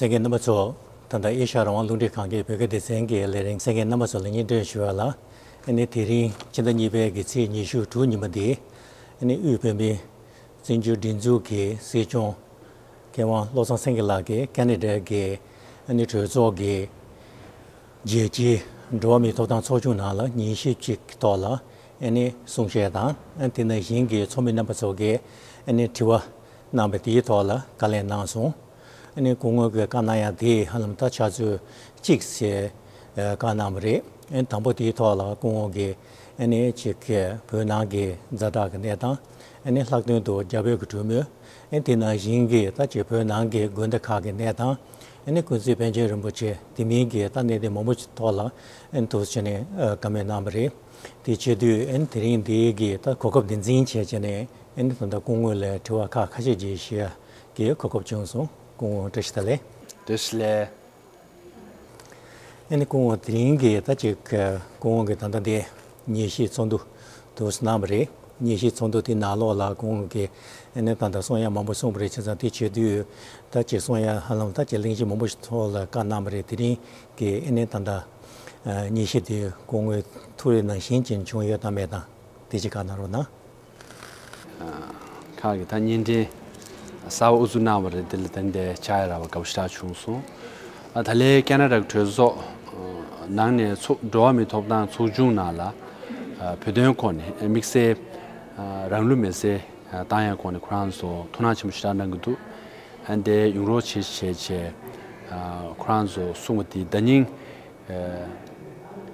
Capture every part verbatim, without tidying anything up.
གསན་མཁན་རྣམ་པ་ཚོ། ད་ལྟ་ཨེ་ཤ་ཡ་རང་དབང་རླུང་འཕྲིན་ཁང་གི་བོད་སྐད་སྡེ་ཚན་གྱི་ལས་རིམ་གསན་མཁན་རྣམ་པ་ཚོ་ལ་སྙན་སྒྲོན་ཞུ་བ་ལ། ཨ་ནི་དེ་རིང་ཕྱི་ཟླ་གཉིས་པའི་གི་ཚེས་ཉི་ཤུ་དྲུག་ཉིན་མོ་འདི། ཨ་ནི་དབུས་བོད་མིའི་བཙན་བྱོལ་སྒྲིག་འཛུགས་ཀྱི་སྲིད་སྐྱོང་མཁས་དབང་བློ་བཟང་སེང་གེ་ལགས་ཀྱིས་ཁེ་ན་ཌ་གི་ཨ་ནི་གྲོས་ཚོགས་ཀྱི་རྒྱལ་སྤྱིའི་འགྲོ་བ་མིའི་ཐོབ་ཐང་ཚོགས་ཆུང་ནང་ལ་ཉན་ཞིབ་ཅིག་ཐོག་ལ་ཨ་ནི་གསུང་བཤད་དང་། ཨ་དེ་ནང་བཞིན་གྱི་ཚོགས་མི་རྣམ་པ་ཚོ་གིས་ཨ་ནི་དྲི་བ་གནང་བ་དེའི་ཐོག་ལ་བཀའ་ལན་གནང་སོང་། ཨ་ནི་སྐུ་ངོ་གིས་བཀའ་གནང་ཡ་དེ་ཧ་ལམ་ད་ཆུ་ཚོད་གཅིག་ཙམ་བཀའ་གནང་བ་རེད། ཨ་ནི་དང་པོ་དེའི་ཐོག་ལ་སྐུ་ངོ་གིས་ཨ་ནི་ཅིག་བོད་ནང་གི་ཛ་དྲག་གི་གནས་སྟངས། ཨ་ནི་ལྷག་དོན་དུ་རྒྱ་བོད་ཀྱི་གྲོས་མོལ། ཨ་ནི་དེ་ནང་བཞིན་གྱི་ད་ཅིག་བོད་ནང་གི་དགོན་སྡེ་ཁག་གི་གནས་སྟངས། ཨ་ནི་ཀུན་གཟིགས་པཎ་ཆེན་རིན་པོ་ཆེ་དེ་མིན་གྱི་ད་གནད་དོན་མང་པོ་ཞིག་ཐོག་ལ་ཨ་ནི་འདུག་སེ་བྱས་ནས་བཀའ་མོལ་གནང་བ་རེད། དེ་བྱེད་དུས་ཨ་ནི་དེ་རིང་འདིའི་གི་ད་གོ་སྐབས་འདི་འཛིན་བྱས་བྱས་ནས་ཨ་ནི་ད་ལྟ་སྐུ་ངོ་ལ་དྲི་བ་ཁག་ཁ་ཤས་ཅིག་ཞུ་ཡ་གི་གོ་སྐབས་བྱུང་སོང་། སྐུ་ངོ་བཀྲ་ཤིས་བདེ་ལེགས། བཀྲ་ཤིས་བདེ་ལེགས། ཨ་ནི་སྐུ་ངོ་དེ་རིང་གི་ད་ཅིག་སྐུ་ངོ་གི་ད་ལྟ་འདི་ཉན་ཞིབ་ཚོགས་འདུ་འདུག་སེ་གནང་བ་རེད། ཉན་ཞིབ་ཚོགས་འདུ་དེ་ནང་ལོགས་ལ་སྐུ་ངོ་གིས་ཨ་ནི་ད་ལྟ་གསུང་ཡ་མང་པོ་གསུངས་པ་རེད། བྱས་ཙང་དེ་བྱེད་དུས་ད་ཅིག་གསུང་ཡ་ཧ་ལམ་ད་ཅིག་གླེང་གཞི་མང་པོ་ཞིག་ཐོག་ལ་བཀའ་གནང་བ་རེད། དེ་རིང་གི་ཨ་ནི་ད་ལྟ་ཉན་ཞིབ་དེ་སྐུ་ངོའི་ཐུགས་རེ་ནང་བཞིན་ཅན་བྱུང་ཡོད་དམ་མེད་དང་། དེ་ཅིག་བཀའ་གནང་རོགས་གནང་། ཁག་གི་ད་བརྙན་འཕྲིན་གསར་པ་དབུ་འཛུགས་གནང་བ་རེད། དེ་ལ་ད་འདི་བཅར་ཡ་རག་པ་དགའ་པོ་ཞེ་དྲག་བྱུང་སོང་། ཨ་ད་ལན་ཁེ་ན་ཌ་གི་གྲོས་ཚོགས་ནང་ནས་ཚོགས་འགྲོ་བ་མིའི་ཐོབ་ཐང་ཚོགས་ཆུང་ནང་ལ་ཨ་བོད་དོན་སྐོར་ནས་དམིགས་བསལ་ཨ་རང་ལུས་མེར་སྲེག་བཏང་ཡ་སྐོར་ནས་ཁོ་རང་ཚོ་ཐུགས་སྣང་ཆེན་པོ་ཞེ་དྲག་གནང་གི་འདུག་ཨ་འདི་ཡོང་རོགས་བྱེད་བྱས་བྱས་ཨ་ཁོ་རང་ཚོ་གསུངས་པ་དེ་ཟླ་ཉིན།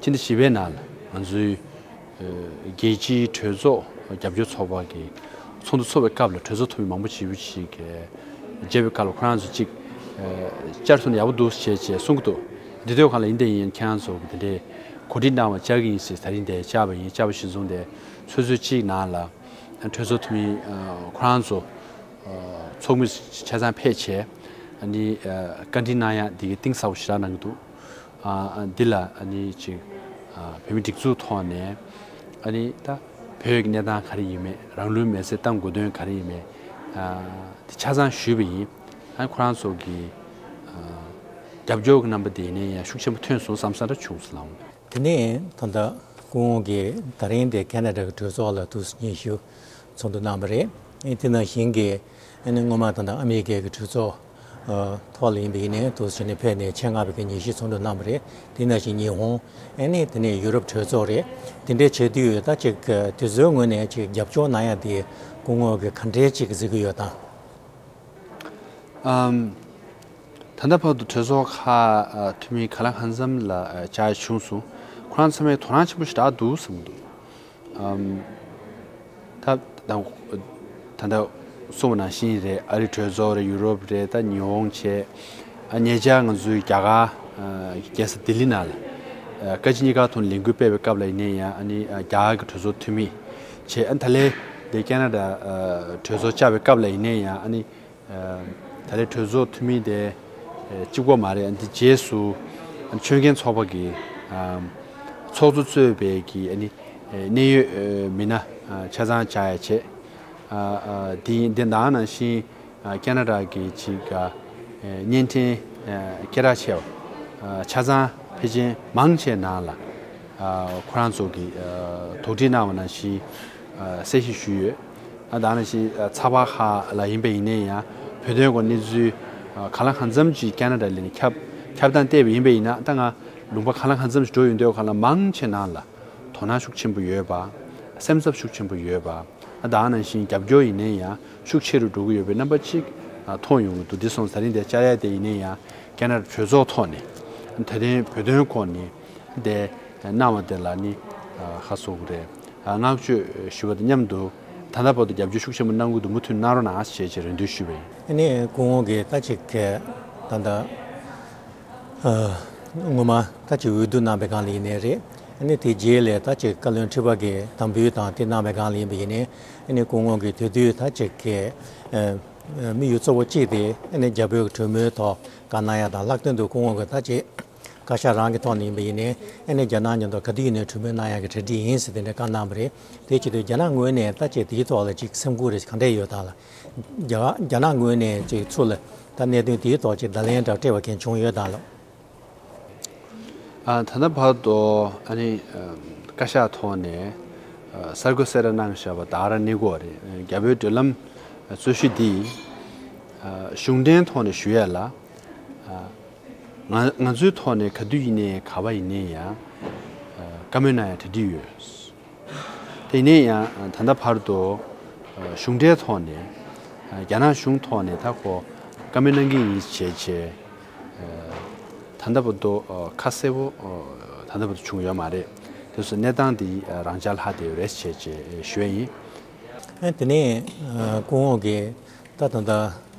ཕྱི་ཟླ་བཞི་པའི་ནང་ལ་ང་ཚོའི་རྒྱལ་སྤྱིའི་གྲོས་ཚོགས་རྒྱབ་སྐྱོར་ཚོགས་པ་གི་ཚོགས་འདུ་ཚོགས་པའི་སྐབས་ལ་གྲོས་ཚོགས་འཐུས་མི་མང་པོ་ཞེ་པོ་ཅིག་མཇལ་བའི་སྐབས་ལ་ཁོ་རང་ཚོ་གཅིག་བཅར་ཐུབ་ན་ཡག་པོ་འདུག་ཅེས་བཅས་གསུང་གི་འདུག་འདི་དུས་སྒང་ལ་ཡིན་དེ་ཡིན་ཁྱེད་རང་ཚོ་གི་དེ་འདྲའི་གོ་སྒྲིག་གནང་བ་བཅར་གི་ཡིན་ཟེར། ད་རིང་དེ་བཅར་བ་ཡིན། བཅར་བ་གཞིར་བཟུང་དེ་ཆུ་ཚོད་གཅིག་ནང་ལ་གྲོས་ཚོགས་འཐུས་མི་ཁོ་རང་ཚོ་ཚོགས་མི་ཆ་ཚང་ཕེབས་བྱས་ཨ་ནི་བཀའ་འདྲི་གནང་ཡ་འདི་གི་གཏིང་ཟབ་པོ་ཞེ་དྲག་གནང་གི་འདུག་ཨ་འདི་ལ་ཨ་ནི་ཅིག་ཨ་བོད་མི་སྒྲིག་འཛུགས་ཐོག་ནས་ཨ་ནི་ད་བོད་ཀྱི་གནས་སྟངས་ག་རེ་ཡིན་མེད། རང་ལུས་མེར་སྲེག་གཏང་དགོས་དོན་ག་རེ་ཡིན་མེད། ཨ་དེ་ཆ་ཚང་ཞུས་པ་ཡིན། ཨ་ཁོ་རང་ཚོ་གི་ཨ་རྒྱབ་སྐྱོར་གྱི་རྣམ་པ་དེ་ཡིན་ན་ཡང་ཤུགས་ཆེན་པོ་ཐོན་སོང་བསམ་ས་འདྲ་བྱུང་སོང་ལགས། དེ་ནས་ད་ལྟ་སྐུ་ངོ་གིས་ད་རིང་དེ་ཁེ་ན་ཌ་གི་གྲོས་ཚོགས་ལ་ཐུགས་སུ་སྙན་ཞུ་ཚོགས་འདུ་གནང་བ་རེད། ཨེ་དེ་ནང་བཞིན་གྱི་ཨ་ནི་སྔོན་མ་ད་ལྟ་ཨ་མི་རི་ཀའི་གི་གྲོས་ཚོགས་ཨ་ཐོག་ལ་ཡིན་པ་ཡིན་ནའི་འདུག་སེ་བྱས་ནས་ཕེབས་ནས་ཆེད་མངགས་པའི་གི་ཉན་ཞིབ་ཚོགས་འདུ་གནང་བ་རེད། དེ་ནང་བཞིན་ཉི་ཧོང་ཨ་ནི་དེ་ནས་ཡུ་རོབ་གྲོས་ཚོགས་རེད། དེ་འདྲའི་བྱེད་དུས་ད་ཅིག་དེ་ཚོའི་ངོས་ནས་ཅིག་རྒྱབ་སྐྱོར་གནང་ཡ་དེ་སྐུ་ངོ་གིས་ག་འདྲའི་ཅིག་གཟིགས་ཀྱི་ཡོད་དམ། ཨམ། ད་ལྟ་བར་དུ་གྲོས་ཚོགས་ཁག་ཨ་འཐུས་མི་གང་ལ་གང་འཚམ་ལ་ཨ་བཅར་བྱུང་སོང་། ཁོ་རང་ཚང་མས་དོ་སྣང་ཆེན་པོ་ཞེ་དྲག་འདུག་བསམ་གྱི་འདུག་ཨམ། ད་ད་ད་ལྟ་གསུངས་པ་ནང་བཞིན་རེད། ཨ་རི་གྲོས་ཚོགས་རེད། ཡུ་རོབ་རེད། ད་ཉི་ཧོང་བྱས། ཨ་ཉེ་ཆར་ང་ཚོའི་རྒྱ་གར་ཨ་རྒྱལ་ས་ལྡི་ལི་ནང་ལ་ཨ་བཀའ་སྤྱི་གཉིས་ཀ་ཐོག་ནས་ལས་འགུལ་སྤེལ་བའི་སྐབས་ལ་ཡིན་ན་ཡང་ཨ་ནི་ཨ་རྒྱ་གར་གྱི་གྲོས་ཚོགས་འཐུས་མི་བྱས། ཨ་ད་ལན་དེ་ཁེ་ན་ཌ་ཨ་གྲོས་ཚོགས་བཅར་བའི་སྐབས་ལ་ཡིན་ན་ཡང་ཨ་ནི། ཨ་ད་ལན་གྲོས་ཚོགས་འཐུས་མི་དེ་ཨ་གཅིག་པོ་མ་རེད། ཨ་འདི་རྗེས་སུ་ཨ་ཆོས་མཁན་ཚོགས་པ་གི་ཨ་ཚོགས་གཙོ་གཙོས་པའི་གི་ཨ་ནི་ཨ་གནད་ཡོད་ཨ་མི་སྣ་ཨ་ཆ་ཚང་བཅར་ཡ་བྱས། ཨ་ཨ་འདི་འདི་ནང་ནང་བཞིན་ཨ་ཁེ་ན་ཌ་གི་ཅིག་ཨ་བརྙན་འཕྲིན་ཨ་སྐད་གྲགས་ཆེ་བ་ཨ་ཆ་ཚང་ཕལ་ཆེར་མང་ཆེ་ནང་ལ་ཨ་ཁོ་རང་ཚོ་གི་ཨ་དོགས་འདྲི་གནང་བ་ནང་བཞིན་ཨ་གསལ་བཤད་ཞུས་ཡོད། ཨ་ད་ནང་བཞིན་ཨ་ཚགས་པར་ཁག་ལ་ཡིན་པ་ཡིན་ནའི་ཡང་བོད་དོན་སྐོར་གནས་ཚུལ་ཨ་གང་ལ་གང་འཚམ་ཅིག་ཁེ་ན་ཌ་ལ་ནས་ཁྱབ་ཁྱབ་སྟངས་བལྟས་པ་ཡིན་པ་ཡིན་ན། ད་ང་ལུང་པ་གང་ལ་གང་འཚམ་ཞིག་འགྲོ་ཡོང་དུས་ག་ལ་མང་ཆེ་ནང་ལ་དོ་སྣང་ཤུགས་ཆེན་པོ་ཡོད་པ། སེམས་འཚབ་ཤུགས་ཆེན་པོ་ཡོད་པ། ཨ་ད་ནང་བཞིན་རྒྱབ་སྐྱོར་ཡིན་ནའི་ཡང་ཤུགས་ཆེ་རུ་འགྲོ་གི་ཡོད་པའི་རྣམ་པ་ཅིག་ཨ་མཐོང་ཡོང་གི་འདུག་འདི་སོང་ཙང་དེ་རིང་འདིར་བཅར་ཡ་དེ་ཡིན་ནའི་ཡང་ཁེ་ན་ཌ་གྲོས་ཚོགས་ཐོག་ནས་ད་ཐེངས་བོད་དོན་སྐོར་ནས་དེ་གནང་བ་དེ་ལ་ནི་ཨ་ཁ་གསོ་དགོས་རེད། ཨ་བསྔགས་བརྗོད་ཞུ་བ་དང་མཉམ་དུ་ད་ལྟ་བར་དུ་རྒྱབ་སྐྱོར་ཤུགས་ཆེན་པོ་གནང་གི་འདུག་མུ་མཐུད་གནང་རོགས་གནང་ཞེས་ཀྱི་རེ་འདུན་ཞུས་པ་ཡིན། ཨ་ནི་སྐུ་ངོ་གིས་ད་ཅིག་གི་ད་ལྟ་ཨ་སྔོན་མ་ད་ཅིག་འོས་བསྡུ་གནང་བའི་སྒང་ལ་ཡིན་ནའི་རེད། ཨ་ནི་དེ་རྗེས་ལ་ད་ཅིག་བཀའ་བློན་ཁྲི་པ་གིས་དམ་འབུལ་དང་དེ་གནང་བའི་སྒང་ལ་ཡིན་པ་ཡིན་ནའི། ཨ་ནི་སྐུ་ངོ་གིས་དེ་དུས་ད་ཅིག་གི་ཨ་དམིགས་ཡུལ་གཙོ་བོ་གཅིག་དེ་ཨ་ནི་རྒྱ་བོད་ཀྱི་གྲོས་མོལ་ཐོག་བཀའ་གནང་ཡ་དང་། ལྷག་དོན་དུ་སྐུ་ངོ་གིས་ད་ཅིག་བཀའ་ཤག་རང་གི་ཐོག་ནས་ཡིན་པ་ཡིན་ནའི་ཨ་ནི་རྒྱ་ནག་མཉམ་དུ་ག་དུས་ཡིན་ནའི་གྲོས་མོལ་གནང་ཡག་གི་གྲ་སྒྲིག་ཡིན་ཟེར་དེ་འདྲའི་བཀའ་གནང་བ་རེད། དེ་བྱེད་དུས་རྒྱ་ནག་ངོས་ནས་ད་ཅིག་དེའི་ཐོག་ལ་ཅིག་སེམས་ཁུར་རེ་ག་འདྲས་ཡོད་དམ་ལགས། རྒྱ་རྒྱ་ནག་ངོས་ནས་ཅིག་ཚུར་ལ་ད་ ད་གནད་དོན་དེའི་ཐོག་ཅིག་བརྡ་ལན་འདྲ་སྤྲད་པ་མཁན་བྱུང་ཡོད་དམ་ལགས། ཨ། ད་ལྟ་བར་དུ་ཨ་ནི་ཨ། བཀའ་ཤག་ཐོག་ནས་ཨ། གསར་འགོད་གསལ་བསྒྲགས་གནང་བཞག་པ་ད་ག་རང་གནས་སྐོར་རེད། རྒྱ་བོད་འབྲེལ་ལམ་རྩོད་གཞི་འདི་ཨ། གཞུང་འབྲེལ་ཐོག་ནས་ཞུ་ཡས་ལ་ཨ། ང་ང་ཚོའི་ཐོག་ནས་ག་དུས་ཡིན་ནའི་ག་བ་ཡིན་ནའི་ཡང་ཨ། བཀའ་མོལ་གནང་ཡ་གྲ་སྒྲིག་ཡོད། དེ་ནས་ཡང་ད་ལྟ་བར་དུ་གཞུང་འབྲེལ་ཐོག་ནས་རྒྱ་ནག་གཞུང་ཐོག་ནས་ད་ཁོ་བཀའ་མོལ་གནང་གི་ཡིན་བྱས་བྱས་ད་ལྟ་བར་དུ་ཁ་གསལ་པོ་ད་ལྟ་བར་དུ་བྱུང་ཡོད་མ་རེད། དེ་ཚོ་གནས་སྟངས་འདི་རང་འཇགས་ལྷག་བསྡད་ཡོད་རེད་བྱས་བྱས་ཞུ་ཡ་ཡིན། ཨ། དེ་ནས་སྐུ་ངོ་གིས་ད་ད་ལྟ་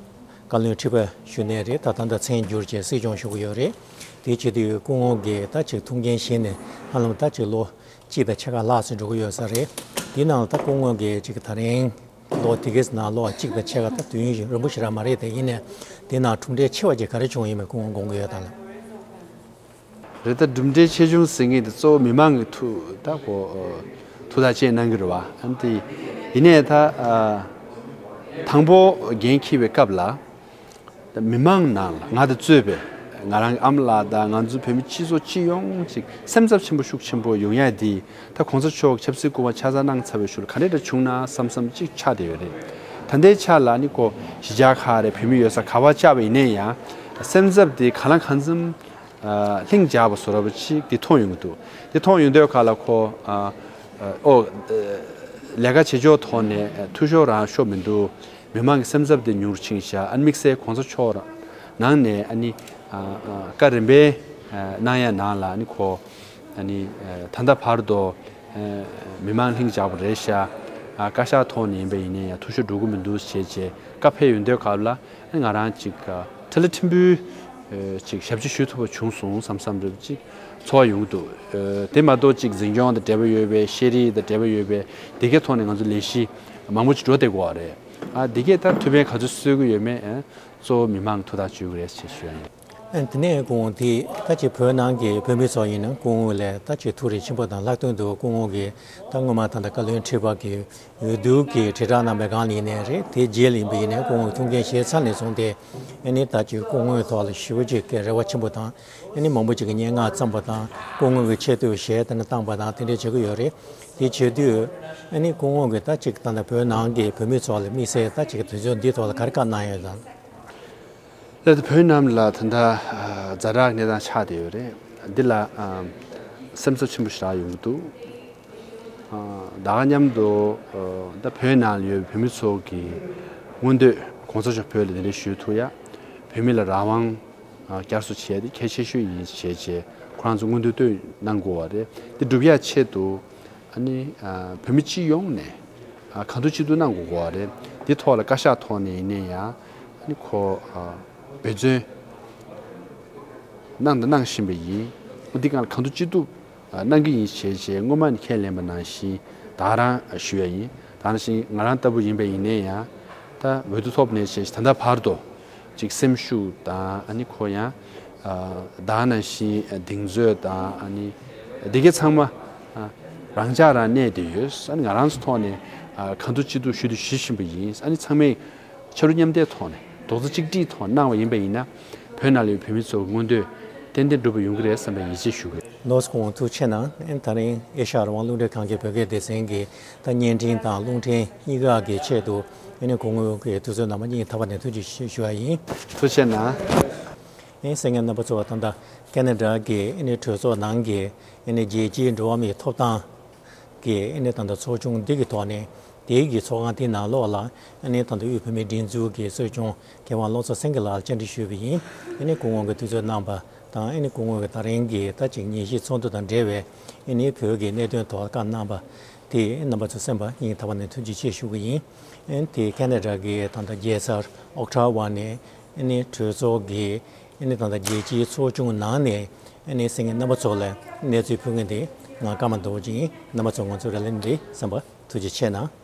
བཀའ་བློན་ཁྲི་པ་ཞུ་ནས་རེད། ད་ད་ལྟ་མཚན་བསྒྱུར་བྱས་སྲིད་སྐྱོང་ཞུ་གི་ཡོད་རེད། དེ་བྱེད་དུས་སྐུ་ངོ་གིས་ད་ཅིག་ཐུགས་འགན་བཞེས་ནས་ཧ་ལམ་ད་ཅིག་ལོ་གཅིག་དང་ཕྱེད་ཀ་ལྷག་ཙམ་འགྲོ་གི་ཡོད་ས་རེད། དེའི་ནང་ལ་ད་སྐུ་ངོ་གིས་ཅིག་ད་རིང་ལོ་དེ་གའི་ནང་ལོ་གཅིག་དང་ཕྱེད་ཀ་ད་དུས་ཡུན་རིང་པོ་ཞིག་རག་མ་རེད། དེ་ཡིན་ནའི་དེ་ནང་གྲུབ་འབྲས་ཆེ་བ་ཅིག་ག་རེ་བྱུང་ཡོད་མེད་སྐུ་ངོ་དགོངས་ཀྱི་ཡོད་དམ་ལགས། རེད། ད་གྲུབ་འབྲས་ཆེ་ཆུང་ཟེར་མཁན་དེ་གཙོ་བོ་མི་མང་གི་ཐུགས་ད་གོ་ཐུགས་ཐག་བཅད་གནང་གི་རེད་བ། ཨ་ནི་དེ་ཡིན་ནའི་ད་ཨ། དང་པོ་འགན་འཁྱེར་བའི་སྐབས་ལ་ད་མི་མང་ནང་ལ་ང་དང་གཙོས་པའི་ང་རང་གི་ཨ་མ་ལགས་དང་ང་ཚོ་བོད་མི་སྤྱི་ཚོགས་སྤྱི་ཡོངས་ཅིག་སེམས་འཚབ་ཆེན་པོ་ཤུགས་ཆེན་པོ་ཡོང་ཡ་དེ་ད་གོང་ས་མཆོག་ཆབ་སྲིད་སྐུ་དབང་ཆ་ཚང་གནང་ཚར་བའི་གཞུག་ལ་ག་འདྲ་འདྲ་བྱུང་ན་བསམ་བསམ་ཅིག་ཆགས་བསྡད་ཡོད་རེད། ད་ལྟའི་ཆ་ལ་ནི་ཁོ་གཞིས་ཆགས་ཁག་རེད། བོད་མི་ཡོད་ས་ག་པར་བཅར་བ་ཡིན་ནའི་ཡང་སེམས་འཚབ་དེ་གང་ལ་གང་འཚམ། ཨ། ལྷིང་འཇགས་པ་བཟོ་འདྲ་པོ་ཅིག་དེ་མཐོང་ཡོང་གི་འདུག་དེ་མཐོང་ཡོང་དུས་ག་ལ་ཁོ་ཨ། ཨོ། ལས་ཀ་བྱེད་ཕྱོགས་ཐོག་ནས་འཐུས་ཤོར་རང་ཤོར་མི་འདུག་མི་མང་གི་སེམས་འཚབ་དེ་ཉུང་རུ་ཕྱིན་ཤག་ཨ་ནི་དམིགས་བསལ་གོང་ས་མཆོག་ནང་ནས་ཨ་ནི་ཨ། བཀའ་རིམ་པས་གནང་ཡ་ནང་ལ་ཨ་ནི་ཁོ་ཨ་ནི་ད་ལྟ་བར་དུ་མི་མང་ལྷིང་འཇགས་པ་རེད་ཤག་བཀའ་ཤག་ཐོག་ནས་ཡིན་པ་ཡིན་ནའི་ཡང་འཐུས་ཤོར་འགྲོ་གི་མི་འདུག་ཞེས་བྱས་བཀའ་ཕེབས་ཡོང་དུས་ག་ལ། ང་རང་ཅིག་ཁྲི་ལ་ཕྲན་བུ་ཅིག་ཞབས་ཕྱི་ཞུ་ཐུབ་པ་བྱུང་སོང་བསམ་བསམ་འདྲ་ཅིག་ཚོར་བ་ཡོང་གི་འདུག་དེ་མ་གཏོགས་ཅིག་འཛིན་སྐྱོང་དང་འབྲེལ་བ་ཡོད་པའི་ཤེས་རིག་དང་འབྲེལ་བ་ཡོད་པའི་དེ་གའི་ཐོག་ནས་ང་ཚོ་ལས་གཞི་མང་པོ་ཅིག་འགྲོ་བསྡད་ཀྱི་ཡོད་རེད། ཨ། དེ་གས་ད་ཐུགས་ཕན་ག་ཚོད་གསོས་ཀྱི་ཡོད་མེད་གཙོ་བོ་མི་མང་ཐུགས་ཐག་གཅོད་ཀྱི་རེད་ཅེས་ཞུ་ཡ་ཡིན། ཨ། དེ་ནས་སྐུ་ངོ་དེ་ད་ཅིག་བོད་ནང་གི་བོད་མི་ཚོ་ཡིན་ན་སྐུ་ངོ་ལ་ད་ཅིག་ཐུགས་རེ་ཆེན་པོ་དང་ལྷག་དོན་དུ་སྐུ་ངོ་གིས་ད་སྔོན་མ་ད་ལྟ་བཀའ་བློན་ཁྲི་པ་གི་འོས་བསྡུ་གི་དྲིལ་བསྒྲགས་གནང་བའི་སྒང་ལ་ཡིན་ནའི་རེད། དེ་རྗེས་ལ་ཡིན་པ་ཡིན་ནའི་སྐུ་ངོ་གི་ཐུགས་འགན་བཞེས་ཚར་ནས་བཟུང་སྟེ་ཨ་ནི་ད་ཅིག་སྐུ་ངོའི་ཐོག་ལ་ཞེ་པོ་ཅིག་གི་རེ་བ་ཆེན་པོ་དང་ཨ་ནི་མང་པོ་ཅིག་གི་སྙན་ངག་བརྩམས་པ་དང་སྐུ་ངོ་གི་ཆེ་བསྟོད་གཞས་དེ་འདྲ་བཏང་པ་དང་དེ་འདྲ་བྱེད་ཀྱི་ཡོད་རེད། དེ་བྱེད་དུས་ཨ་ནི་སྐུ་ངོ་གི་ད་ཅིག་ད་ལྟ་བོད་ནང་གི་བོད་མི་ཚོ་ལ་དམིགས་བསལ་ད་ཅིག་དུས་ཚོད་འདི་ཐོག་ལ་ག་རེ་བཀའ་གནང་ཡོད་དམ། ལགས། བོད་ནང་ལ་ད་ལྟ་ཛ་དྲག་གནས་སྟངས་ཆགས་བསྡད་ཡོད་རེད། འདི་ལ་སེམས་འཚབ་ཆེན་པོ་ཞེ་དྲག་ཡོང་གི་འདུག་ད་ག་མཉམ་དུ་ད་བོད་ནང་ལ་ཡོད་པའི་བོད་མི་ཚོ་གི་མངོན་འདོད་གོང་ས་མཆོག་བོད་ལ་གདན་འདྲེན་ཞུ་ཐུབ་ཡ། བོད་མི་ལ་རང་དབང་བསྐྱར་གསོ་བྱེད་ཡ་དེ་གལ་ཆེ་ཤོས་ཡིན་ཞེས་བྱས་ཁོ་རང་ཚོ་མངོན་འདོད་བཏོན་གནང་དགོས་པ་རེད། འདི་སྒྲུབ་ཡ་ཆེད་དུ། ཨ་ནི་ཨ། བོད་མི་སྤྱི་ཡོངས་ནས་ཨ། གང་ཐུབ་ཅི་ཐུབ་གནང་དགོས་ཀྱི་ཡོད་རེད། འདི་ཐོག་ལ་བཀའ་ཤག་ཐོག་ནས་ཡིན་ནའི་ཡང་ཨ་ནི་ཁོ་ཨ། འབད་བརྩོན་གནང་དང་གནང་བཞིན་པ་ཡིན། འདི་སྒང་ལ་གང་ཐུབ་ཅི་ཐུབ་ཨ། གནང་གི་ཡིན་ཞེས་བྱས་སྔོན་མ་ནས་ཁས་ལེན་པ་ནང་བཞིན་ད་ག་རང་ཞུ་ཡ་ཡིན། ད་ག་ནང་བཞིན་ང་རང་ལྟ་བུ་ཡིན་པ་ཡིན་ནའི་ཡང་ད་འོས་བསྡུ་ཐོབ་ནས་བྱས་ད་ལྟ་བར་དུ། ཅིག་སེམས་ཤུགས་དང་ཨ་ནི་ཁོ་ཡང་ཨ། ད་ག་ནང་བཞིན་གདེང་ཚོད་དང་ཨ་ནི་འདི་གའི་ཚང་མ་ཨ། རང་འཇགས་རང་གནས་བསྡད་ཡོད། ཨ་ནི་ང་རང་ཚོ་ཐོག་ནས་ཨ། གང་ཐུབ་ཅི་ཐུབ་ཞུ་དང་ཞུ་བཞིན་པ་ཡིན། ཨ་ནི་ཚང་མས་ཕྱག་རོགས་མཉམ་འདེགས་ཐོག་ནས་རྡོག་རྩ་གཅིག་སྒྲིལ་ཐོག་གནང་བ་ཡིན་པ་ཡིན་ན་བོད་ནང་ལ་ཡོད་བོད་མི་ཚོའི་མངོན་འདོད་ཏན་ཏན་འགྲུབ་པ་ཡོང་གི་རེད་བསམ་པའི་ཡིད་ཆེས་ཞུ་གི་ཡོད། ལགས་སོ། སྐུ་ངོ་ཐུགས་རྗེ་ཆེ་གནང་། ཨ་ནི་ད་རིང་ཨེ་ཤ་ཡ་རང་དབང་རླུང་འཕྲིན་ཁང་གི་བོད་སྐད་སྡེ་ཚན་གྱི་ད་བརྙན་འཕྲིན་དང་རླུང་འཕྲིན་གཉིས་ཀ་གི་ཆེད་དུ། ཨ་ནི་སྐུ་ངོ་གི་དུས་ཚོད་གནང་བར་སྙིང་ཐག་པ་ནས་ཐུགས་རྗེ་ཆེ་ཞུ་བ་ཡིན། ཐུགས་རྗེ་ཆེ་གནང་། ཨ་ནི་གསན་མཁན་རྣམ་པ་ཚོ་ད་ལྟ་ཁེ་ན་ཌ་གི་ཨ་ནི་གྲོས་ཚོགས་ནང་གི་ཨ་ནི་རྒྱལ་སྤྱིའི་འགྲོ་བ་མིའི་ཐོབ་ཐང་གི་ཨ་ནི་ད་ལྟ་ཚོགས་ཆུང་འདི་གི་ཐོག་ནས་དེའི་གི་ཚོགས་ཁང་དེའི་ནང་ལོགས་ལ་ཨ་ནི་ད་ལྟ་དབུས་བོད་མིའི་སྒྲིག་འཛུགས་ཀྱི་གཙོ་སྐྱོང་མཁས་དབང་བློ་བཟང་སེང་གེ་ལགས་ལ་བཅར་འདྲི་ཞུས་པ་ཡིན། ཨ་ནི་སྐུ་ངོ་གི་དུས་ཚོད་གནང་བ་དང་ཨ་ནི་སྐུ་ངོ་གི་ད་རིང་གི་ད་ཅིག་ཉིན་ཤས་ཚོགས་འདུ་དང་འབྲེལ་བའི་ཨ་ནི་བོད་ཀྱི་གནད་དོན་ཐོག་བཀའ་གནང་བ། དེ་རྣམ་པ་ཚོ་གསན་པ་སྙིང་ཐག་པ་ནས་ཐུགས་རྗེ་ཆེ་ཞུ་གི་ཡིན། ཨ་ནི་དེ་ཁེ་ན་ཌ་གི་ད་ལྟ་རྒྱལ་ས་ཨོ་ཊ་ཝ་ནས་ཨ་ནི་གྲོས་ཚོགས་ཀྱི་ཨ་ནི་ད་ལྟ་རྒྱལ་སྤྱིའི་ཚོགས་ཆུང་ནང་ནས་ཨ་ནི་གསན་མཁན་རྣམ་པ་ཚོ་ལ་གནས་ཚུལ་ཕུལ་མཁན་དེ་ང་ཀརྨ་རྡོ་རྗེ་ཡིན། རྣམ་པ་ཚོ་ང་ཚོའི་ར་ལན་འདི་གསན་པ་ཐུགས་རྗེ་ཆེ་གནང་།